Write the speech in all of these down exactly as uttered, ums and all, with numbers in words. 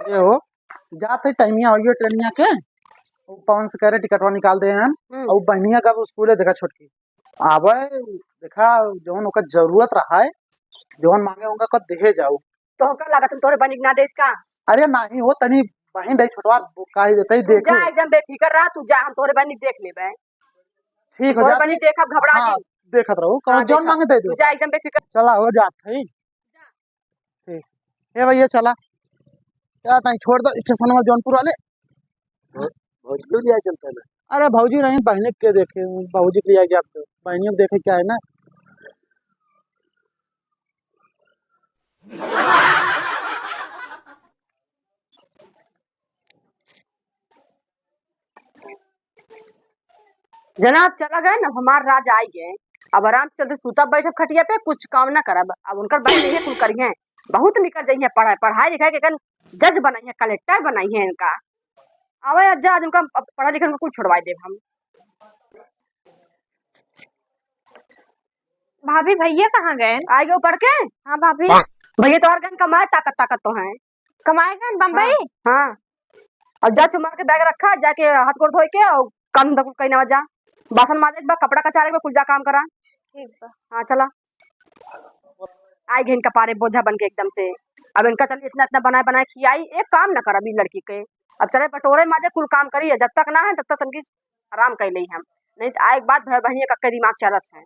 ए हो, जात है टाइमिया होइयो ट्रेनिया के, उ पवन से कह रहे टिकटवा निकाल दे हन, हम्म। और बहनिया का स्कूले देखा छोटकी। आवे, देखा, जौन ओकर जरूरत रहा है, जौन मांगे उनका कद देहे जाऊ। तो हमका लागत हम तोरे बहनी के ना देत का? अरे नाही हो, तनी बहन रही छोटवा, काहे देते ही तू देखो। जा, एकदम बेफिकर रहा, तू जा, हम तोरे बहनी देख लेबे। ठीक हो तोरे जा। बहनी देखब, घबरा हाँ, जी। देखत रहो, कौन हाँ, जौन देखा। मांगे दे दो। तू जा, एकदम बेफिकर। चला हो जात है। ठीक। ए भैया चला। क्या ताई छोड़ दो स्टेशन में जौनपुर वाले। भौ-, भौजी को लिया चलता है ना। अरे भौजी नहीं, बहनी के देखे, भौजी के लिए जाते। बहनियों को देखे क्या है ना। जनाब चला गए ना, हमार राज आई गए। अब आराम से चलते सूतब बैठब खटिया पे, कुछ काम ना करब। अब उनकर बहन ये कुल करिहें, बहुत निकल जाइए पढ़ाई, पढ़ाई लिखाई के कन जज बनाइए, कलेक्टर बनाइए इनका। आवे जा, आज उनका पढ़ा लिखा उनका कुल छोड़वाई देब हम। भाभी, भैया कहाँ गए? आए गए ऊपर के। हाँ भाभी। भैया तोहर गन कमाए ताकत ताकत तो है। कमाए गए बम्बई? हाँ, हाँ। अब जा चुमार के बैग रखा, जाके हाथ गोड़ धोए के और काम धंधा कुल कहीं ना जा। बासन माजे के बा, कपड़ा कचारे के बा, कुल जा काम करा। ठीक बा। हाँ चला। आई गई इनका पारे बोझा बन के एकदम से। अब इनका चलिए इतना इतना बनाए बनाए खियाई, एक काम ना करब ई लड़की के। अब चले बटोरे माजे कुल काम करी, जब तक ना है तब तक तनकी आराम कर ली हम, नहीं तो आए के बाद भाई बहनिया का दिमाग चलत है।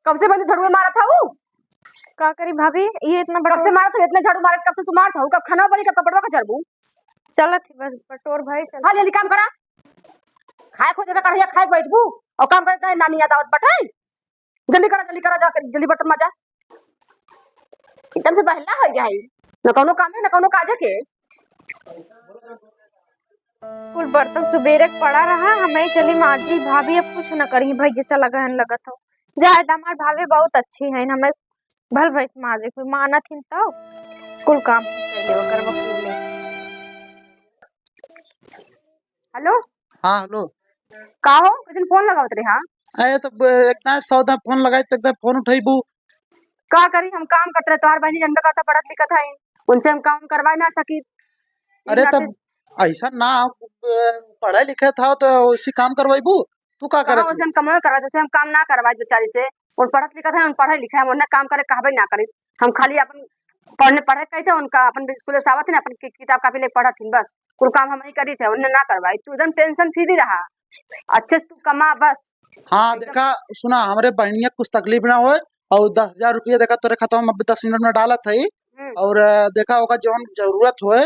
कब से बनी झाड़ू मारत हऊ? का करी भाभी, ये इतना कब से बटोर मारत हऊ, इतना झाड़ू मारत, कब से तू मारत हऊ? कब खाना बनी, कब कपड़वा का चरबू? चलत ही बस बटोर भाई, चल। हाँ, ले ली काम करा। खाए खो जगह कढ़िया खाए बैठबू और काम करत नहीं, नानी याद आवत बटे। जल्दी करा, जल्दी करा, जा कर, जल्दी बर्तन माजा। एकदम से बहला हो गया है, न कौनो काम है, न कौनो काज है के। कुल बर्तन सुबेरे के पड़ा रहा, हमें चली माजी, भाभी अब कुछ न करी, भैया चला गहन लगत हो। जाए तो हमार भाभी बहुत अच्छी है, हमें भल भैंस माजे कोई मानत हिन तो कुल काम कैले ओकर वकील ने। हेलो। हाँ, हेलो। का हो, कैसन फोन लगावत रहे, हाँ? अरे, तो ब-, एक ना सौदा फोन लगाई, तो एकदम फोन उठैबू। का करी, हम काम करत रहे, तोहार बहनी जनबे करता, पढ़त लिखत है, उनसे हम काम करवा ना सकी। अरे, नाते तब ऐसा ना, ब-, पढ़े लिखे था, तो उसी काम करवाईबू, तू का कहाँ करत उसे हू? हम कमवे करवा, जैसे हम काम ना करवाई बेचारी से, उन पढ़त लिखत है, उन पढ़े लिखे, हम उन्हें काम करे कहबे ना करी, हम खाली अपन पढ़ने, पढ़े कहते, उनका अपन स्कूल से आवत है ना, अपन कि-, किताब कापी लेके पढ़त हिन, बस। कुल काम हम ही करी थे, उन्हें ना करवाई। तू एकदम tension free रहा, अच्छे से तू कमा बस। हाँ, एकदम। देखा, सुना, हमरे बहनिया कुछ तकलीफ ना होए और दस हजार रुपया देखा तोरे खाता में अभी दस मिनट में डालत है। हम्म। और, अ, देखा, ओका जौन जरूरत होए,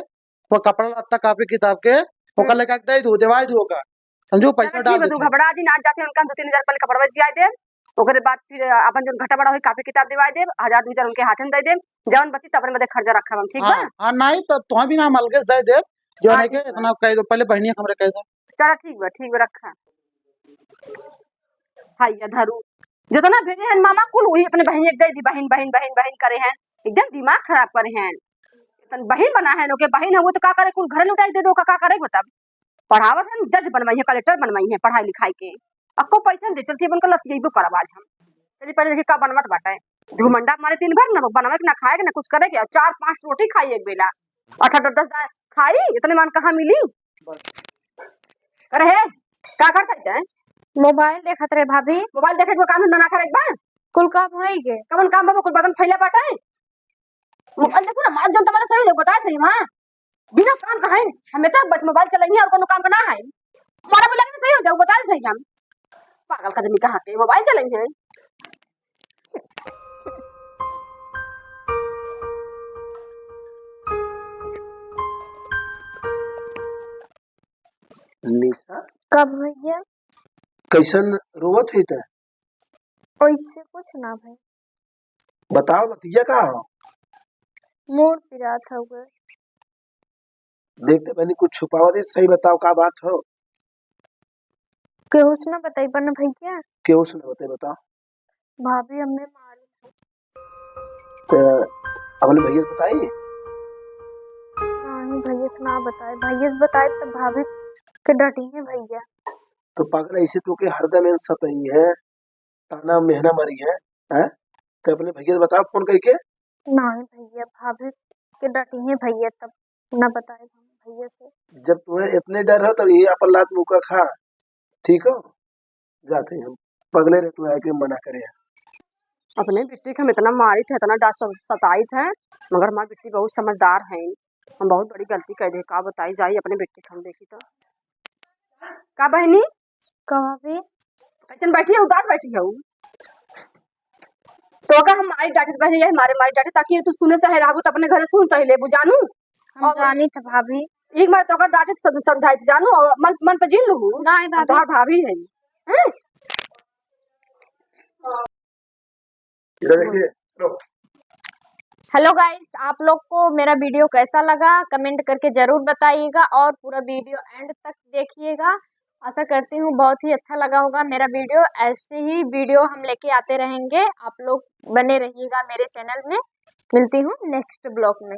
वो कपड़ा लत्ता, कापी किताब के, ओका हम्म। लेके दे दू, देवाई दू ओका। समझू, पैसा चलो डाल ठीक बा, तू देते। घबरा जिन, आज जाते उनका हम दो तीन हजार पहले कपड़वा दिया देब, ओकरे बाद फिर अपन जौन घटा बड़ा होई, कापी किताब दिवाई देब, हजार दो हजार उनके हाथे में दे देब, जौन बची तो अपन बदे खर्चा रखब हम, ठीक बा? हाँ, हाँ, नहीं तो तुम्हें भी ना हम अलगे से दे देब, जो हाँ, नहीं के ठीक बा। इतना कह दो, पहले बहनिया हमरे कह दो। चलो ठीक बा, ठीक बा, रखा। हाय या धरू, जितना भेजे हैं मामा कुल वही अपने बहनिया के दे दी, बहन, बहन, बहन, बहन करे हैं, एकदम दिमाग खराब करे हैं। तन बहन बना है, ओके बहन है, वो तो का करे, कुल घर लुटाई दे दो, का, का करे बताब? पढ़ावत हन, जज बनवाई है, कलेक्टर बनवाई है पढ़ाई लिखाई के। अक्को पैसा दे चलती, अपन का लतियेबो करब आज हम। चली पहले देखी का बनवत बाटे। धुमंडा मारे दिन भर, ना बनवे के, ना खाए के, ना कुछ करे के, और चार पांच रोटी खाई एक बेला, आठ आठ दस दस खाई, इतने मान कहाँ मिली? अरे हे, का करत है? मोबाइल देखत रहे भाभी। मोबाइल देखे के काम धंधा ना करे के बा? कुल काम होई गे। कवन काम बा? कुल बर्तन फैला बाटे। मोबाइल देखू ना, मार जौन तुम्हारे सही हो जाए, बताए थे वहाँ। बिना काम का है, हमेशा बस मोबाइल चलाइए और कोनो काम का ना है। मारा भी लगे ना सही हो जाए, बताए थे हम। पागल का जमी कहाँ के मोबाइल चलाइए। निशा। का भैया? कैसन रोवत है त? ओइसे कुछ ना भाई। बताओ बतिया का हो? मूड़ पिरात हउवे। देखते बनी कुछ छुपावत है, सही बताओ का बात हो? केहू से ना बताई पर ना भैया। केहू से ना बताई, बताओ। भाभी हमें मारी। तो अपने भैया से बताई? नहीं भैया से ना बताए, भैया से बताए तो भाभी के डटी है भैया। तो पागल ऐसे तो के हरदम इन सताई है, ताना मेहना मारी है, हैं? तो अपने भैया से बताओ फोन करके। नहीं भैया, भाभी के डांटी है भैया, तब ना बताए हम भैया से। जब तुम्हें इतने डर हो, तब ये अपन लात मुका खा, ठीक हो? जाते हैं हम, पगले रहे तू आके मना करे। अपने बिट्टी के हम इतना मारित है, इतना डा-, स-, सताइत है, मगर हमार बिट्टी बहुत समझदार है। हम बहुत बड़ी गलती कर दे, का बताई जाई अपने बिट्टी के हम देखी तो। का बहनी? का भाभी? कैसन बैठी है, उदास बैठी है? तो का हम मारी डांटे बहनी, यही मारे मारी डांटे, ताकि तू सुने सहे रहबू तो अपने घरे सुन सहे लेबू जानू। हम और जानी थे भाभी। एक बार तो का डांटे सम-, समझाई थी जानू, और मन, मन पे जिन लू। नहीं भाभी। तोहार भाभी है, हैं? इधर देखिए, लो। हेलो गाइस, आप लोग को मेरा वीडियो कैसा लगा कमेंट करके जरूर बताइएगा और पूरा वीडियो एंड तक देखिएगा। आशा करती हूँ बहुत ही अच्छा लगा होगा मेरा वीडियो। ऐसे ही वीडियो हम लेके आते रहेंगे, आप लोग बने रहिएगा मेरे चैनल में। मिलती हूँ नेक्स्ट ब्लॉग में।